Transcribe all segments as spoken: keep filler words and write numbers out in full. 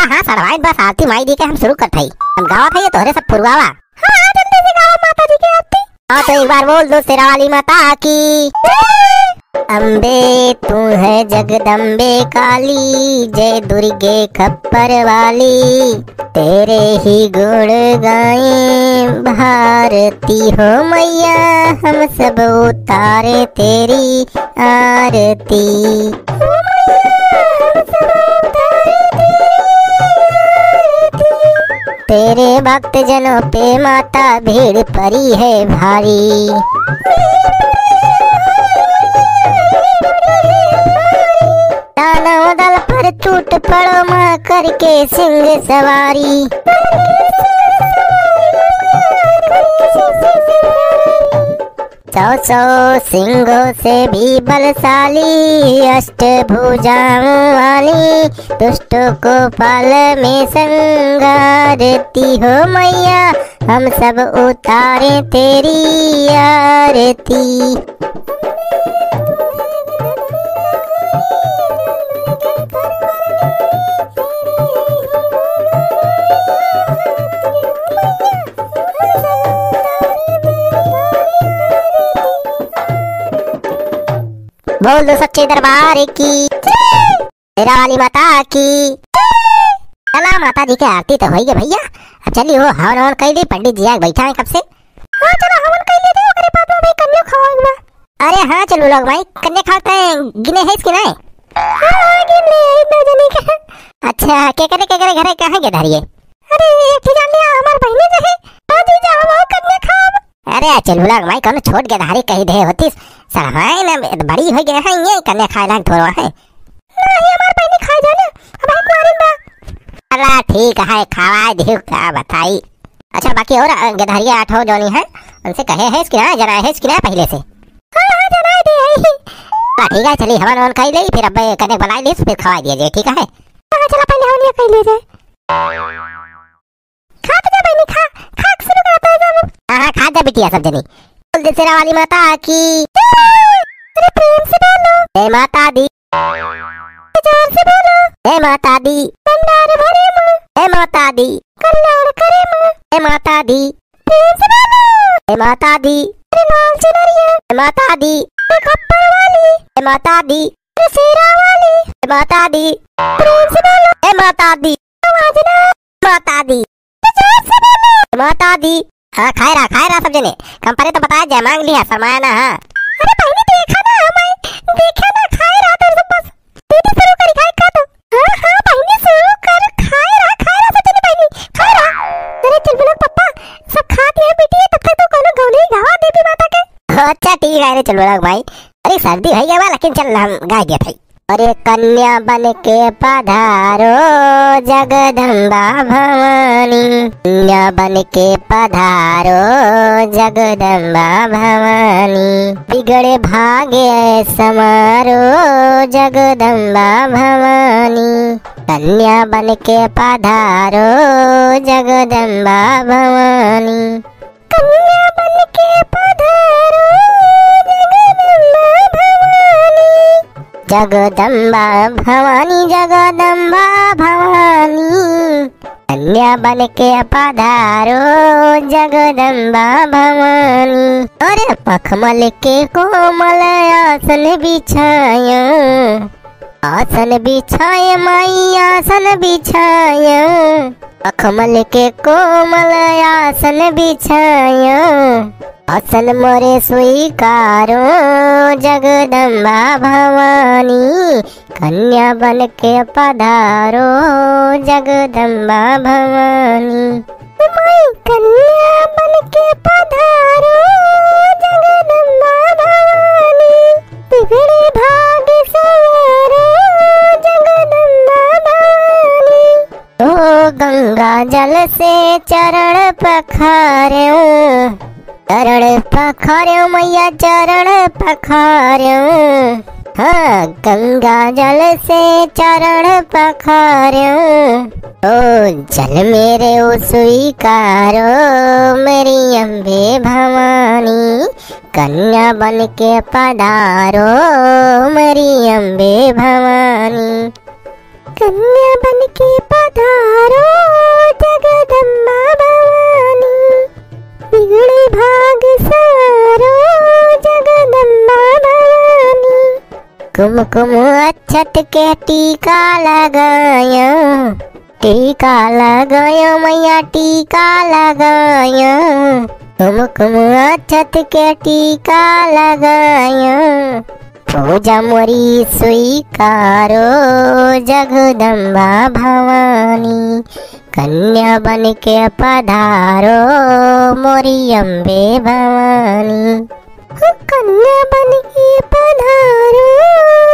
हाँ, सड़वाइन बस आरती माई दी के हम शुरू करत हई। हम गावत हई, तोहरे सब पुरवावा। हाँ, हाँ, जल्दी से गावा माता जी के आरती। हाँ, तो एक बार बोल दो शेरा वाली माता की। अम्बे तू है जगदम्बे काली, जय दुर्गे खप्पर वाली, तेरे ही गुण गाएं भारती हो मैया, हम सब उतारे तेरी आरती। तेरे भक्त जनों पे माता भीड़ पड़ी है भारी। दानव दल पर टूट पड़ो माँ करके सिंह सवारी। सौ सौ सिंहों से भी बलशाली, अष्टभुजाओं वाली, दुष्टों को पल में संगारती हो मैया, हम सब उतारे तेरी आरती। बोल दो सच्चे दरबार की, शेरा वाली माता की। चला, माता जी के आरती तो होई गई भैया। अब चली हो, हवन हवन कई ली, पंडित जी आके बैठा है कब से। हाँ, चला हवन कई ली, ओकरे बाद में भाई कन्या खवाई बा। अरे हाँ, चलो लोग भाई, कन्या खावत है, गिने है कि नहीं? हाँ, हाँ, गिन ले, एक दो जने का। अच्छा, के करे, के करे घरे कहाँ के धरिए? अरे, एक ही जान लिया, हमार बहिने जो है, हाँ जीजा, हम और कन्या खाब। अरे, चलुला भाई, कौनो छोट गधारी कही दे होतीस, सड़वाइन बड़ी हो गए हैं, ये कन्या खाए लायक थोड़ो है। नहीं, हमार बहिनी खाए जाने, अब हम कुआरिन बा। अला, ठीक है, खवाए दियो, का बताई। अच्छा, बाकी और, अ, गधारिया आठ हो जोनी है, उनसे कहे है कि ना, जनाए है कि ना पहले से? हाँ, हाँ, जनाए दे है। हाँ, ठीक है, चली, हवन वन खाई ले, फिर अब कन्या बुलाई ली, फिर खवाए दिया जाए, ठीक है? हाँ, चला, पहले हवन ये खाई ले जाए। खा तो जा बहिनी, खा, खा, शुरू कर, अपना जानो। हाँ, हाँ, खा जा बिटिया सब जनी। बोल दे शेरा वाली माता की। अरे प्रेम से बोलो। जय माता दी। जोर से बोलो। जय माता दी। भंडार भरे माँ। जय माता दी। कल्याण करे माँ। जय माता दी। प्रेम से बोलो। जय माता दी। अरे लाल चुनरिया। जय माता दी। अरे खप्पर वाली। जय माता दी। अरे शेरा वाली। जय माता दी। प्रेम से बोलो। जय माता दी। आवाज ना। माता दी। जोर से बोलो। माता दी। हाँ, खाए रहा, खाए रहा सब जने। कम परे तो बताया जाए, मांग लिया, शर्माया ना, हाँ। अरे बहिनी, देखा ना, हमारे, देखा ना, खाए रहा तो सब बस। दीदी शुरू करी खाए का तो। हाँ, हाँ, बहिनी शुरू कर, खाए रहा, खाए रहा सब जने बहिनी, खाए रहा। अरे चलबुलक पप्पा, सब खात रहे बेटी, तब तक तो कोनो गौले गावा देवी माता के। अच्छा ठीक है रे चलबुलक भाई, अरे सर्दी हो गया बा, लेकिन चल हम गाय दिया था। अरे कन्या बन के पधारो जगदम्बा भवानी, कन्या बन के पधारो जगदम्बा भवानी, बिगड़े भाग्य समारो जगदम्बा भवानी, कन्या बन के पधारो जगदम्बा भवानी। कन्या बन के पधारो जगदम्बा भवानी। जगदम्बा भवानी, जगदम्बा भवानी। कन्या बन के पधारो जगदम्बा भवानी। अरे मखमल के कोमल आसन बिछायो। आसन बिछाए माई आसन बिछायो, मखमल के कोमल आसन बिछायो। आसन मोरे स्वीकारो जगदम्बा भवानी, कन्या बन के पधारो जगदम्बा भवानी। माई कन्या बन के पधारो जगदम्बा भवानी, बिगड़े भाग सवारो जगदम्बा भवानी। ओ गंगा जल से चरण पखारो, चरण पखारो मैया चरण पखारो। हाँ, गंगा जल से चरण पखारो। ओ जल मेरे ओ स्वीकारो, मेरी अम्बे भवानी। कन्या बन के पधारो, मेरी अम्बे भवानी। कन्या बन के पधारो। तारो जगदम्बा भवानी, बिगड़े भाग सारो जगदम्बा भवानी। कुमकुम अक्षत के टीका लगायो, टीका लगायो मैया, टीका लगायो। कुमकुम अक्षत के टीका लगायो। पूजा मोरी स्वीकारो जगदम्बा भवानी, कन्या बन के पधारो मोरी अम्बे भवानी। कन्या बन के पधारो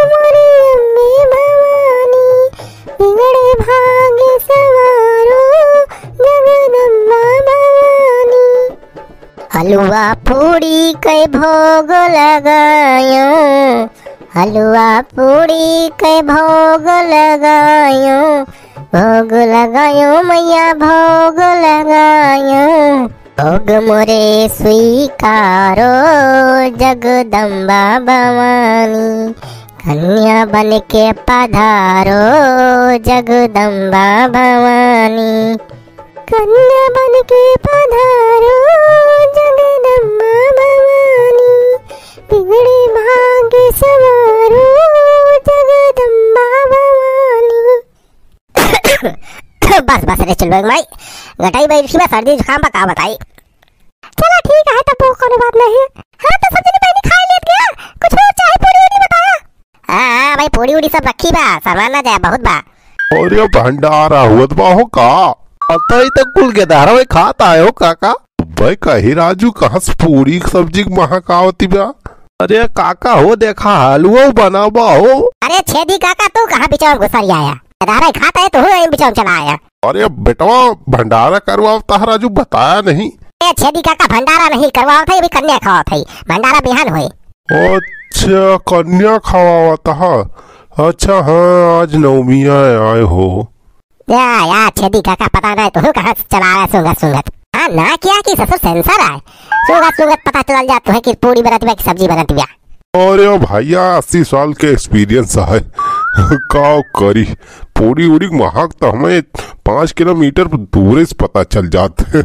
मोरी अम्बे भवानी, बिगड़े भाग सवारो जगदम्बा भवानी। हलवा पूड़ी के भोग लगायो, हलवा पूड़ी के भोग लगायो, भोग लगायो मैया, भोग लगायो। भोग मोरे स्वीकारो जगदम्बा भवानी, कन्या बन के पधारो जगदम्बा भवानी। कन्या बन के पधारो जगदम्बा भवानी, बिगड़े भाग सवारो जगदम्बा भवानी। बस, बस रे चुलबुला माई, घटाई बैठी बा, सर्दी जुकाम बा, का बताई। चला ठीक है, तब वो कोनो बात नहीं है। हाँ, तो सब जने बहनी खाए लेत गया, कुछ और चाहे पूड़ी उड़ी बताया। हाँ, हाँ, भाई, पूड़ी उड़ी सब रखी बा, सामान ना जाए, बहुत बा। अरे, भंडारा हुअत बा हो का? अतई तक कुल गेदहरा में खात आए हो काका। भाई, कही राजू, कहाँ से पूड़ी सब्जी के महक आवती बा? अरे काका हो, देखा हलुओ बना बा हो। अरे छेदी काका, तू कहाँ बिचवा में घुसर आया? गेदहरा खात है, तू ही बिचवा में चला आया। अरे बेटवा, भंडारा करवावत ह राजू, बताया नहीं। ए छेदी काका, भंडारा नहीं करवावत है, अभी कन्या खवावत है, भंडारा बिहान होए। अच्छा, कन्या खवावत ह। अच्छा, हाँ, आज नवमिया आए हो। या, या, छेदी काका, पता नहीं तू कहाँ से चला आया सूंघत सूंघत। हाँ, ना किया कि ससुर सेंसर आए। सूंघत सूंघत पता चल जात है कि पूड़ी बनत बा कि सब्जी बनत बा। अरे भैया, अस्सी साल के experience है। का करी, पूड़ी उड़ी महक तो हमें पाँच किलोमीटर दूरे से पता चल जात है।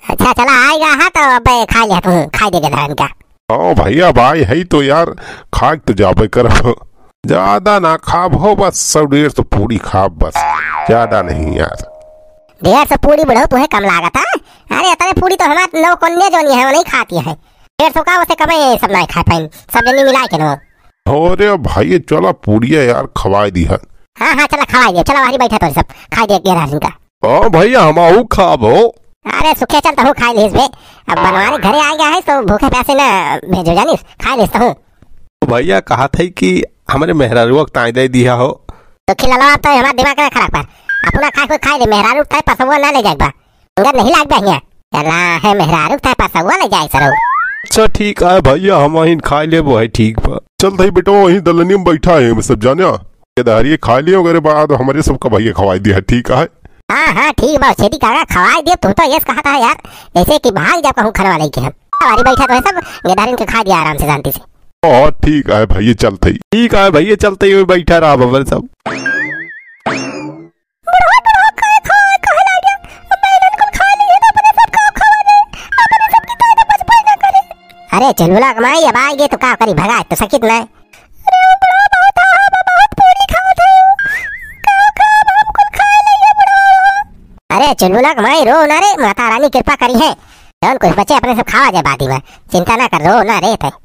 अच्छा, चला आएगा, हाँ, तो अब खाई ले तू, खाई देगा धान का। हाँ भैया, भाई है तो यार, खाक तो जाबे करब। ज्यादा ना खाब हो, बस सौ डेढ़ सौ पूड़ी खाब बस, ज्यादा नहीं यार। डेढ़ सौ पूड़ी बुढ़ऊ तुहे कम लागत है? अरे इतने पूड़ी तो हमार नौ कन्या जोनी है, वो नहीं खाती है। डेढ़ सौ का, उसे कमे ये सब नहीं खा पाइन, सब जनी मिला के नो। अरे भाई, चला पूड़िया यार खवाई दी है। हाँ, हाँ, चला खवाई दे, चला बाहरी बैठा तो सब खाई दे, गेरा जिनका। हाँ भैया, हम आहू खाब हो। अरे सुखे चल, तहू खाई लीस बे। अब बनवारी घरे आ गया है, तो भूखे प्यासे ना भेजो, जानिस, खाई लीस तहू। भैया कहत है कि हमरे मेहरारुआ के ताई दे दिया हो। तो खिललवा तो हमार दिमाग ना खराब कर, अपना खाए खुद खाई ले, मेहरारू ताई पसंद ना ले जाए बा, अंदर नहीं लाग बा हियाँ। चला है मेहरारू ताई पसंद ले जाए सरो। अच्छा ठीक है भैया, हम वहीं खाई लेबो है, ठीक बा। चल थई बेटवा, वहीं दलनी में बैठा है, हम सब जाना। ये दहरिए खा लियो, ओकरे बाद हमरे सबका भैया खवाई दिया, ठीक है? हाँ, हाँ, ठीक बा, छेदी काका खवाई दिया, तू तो यस कहत है यार, जैसे कि भाग जा कहूँ खाना वाले के हम। हमारी बैठा तो है सब, गेदारिन के खा दिया आराम से, शांति से। हाँ, ठीक है भैया, चलते ही। ठीक है भैया, चलते ही बैठा रहा बबल सब। बुढ़वा, बुढ़वा, काहे खा, काहे लाग गया? अब बैलन कुल खा ली है तो अपने सब का खवा दे, अपने सब की ताई तो बच पाई ना करे। अरे चुलबुला के माई, अब आएगी तो का करी, भगाए तो सकित ना। अरे वो बुढ़वा बहुत, हाँ, हाँ, बहुत पूड़ी खावत है। का, का, अब हम कुल खाए लगे बुढ़वा। अरे चुलबुला के माई, रो ना रे, माता रानी कृपा करी है। जौन कुछ बचे अपने सब खावा जाए बादी में, चिंता ना कर, रो ना रे ते।